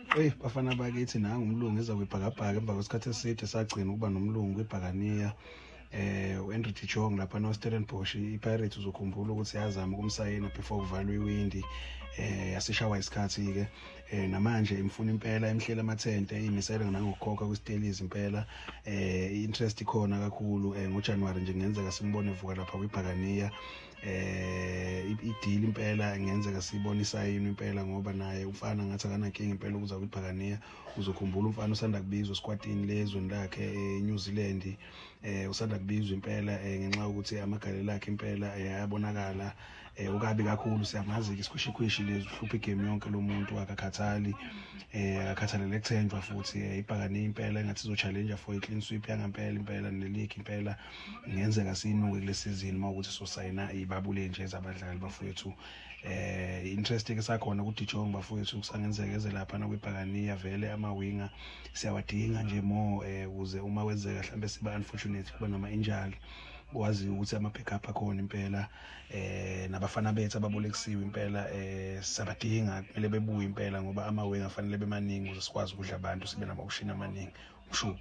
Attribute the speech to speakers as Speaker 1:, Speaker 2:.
Speaker 1: Eyi bafana bakithi, nangu umlungu eza kwibhakabhaka emva kwesikhathi eside sagcina ukuba nomlungu kwibhakaniya, u-Andrew de Jong lapha no-Stellenbosch. I-Pirates, uzokhumbula ukuthi yazama ukumsayina before kuvalwe iwindi, yasishawa isikhathi-ke. Namanje imfuna impela, imhlela amathente, iyimisele nangokukhokha kwi-Stellies impela. I-interest ikhona kakhulu. NgoJanuwari nje kungenzeka simbone evuka lapha kwibhakaniya. I-deal impela ngenzeka siyibone isayini impela, ngoba naye umfana ngathi akanankinga impela ukuza kwibhakaniya. Uzokhumbula umfana usanda kubizwa esquadini lezweni lakhe eNew Zealand. Usanda kubizwa impela ngenxa yokuthi amagalelo akhe impela ayabonakala. Ukabi kakhulu, siyamazi-ke, isikhwishikhwishi lezi, uhlupha igame yonke lo muntu, akakhathali, akakhathalele kuthenjwa futhi. Ibhakaniya impela engathi izo-challenge for i-clean sweep yangampela impela ne-league impela. Kungenzeka siyinuke kule season uma ukuthi sosayina iy'babule nje zabadlali, bafowethu. Interest ke sakhona ku De Jong, bafowethu, kusangenzeka eze lapha nakwibhakaniya. Vele ama-winger siyawadinga nje more, ukuze uma kwenzeka mhlambe siba unfortunate kuba nama injury, kwaziwa ukuthi ama-backup akhona impela. Nabafana bethu ababolekisiwe impela siyabadinga, kumele bebuye impela, ngoba ama-winger afanele bemaningi ukuze sikwazi ukudla abantu, sibe nama-option amaningi. Mshu.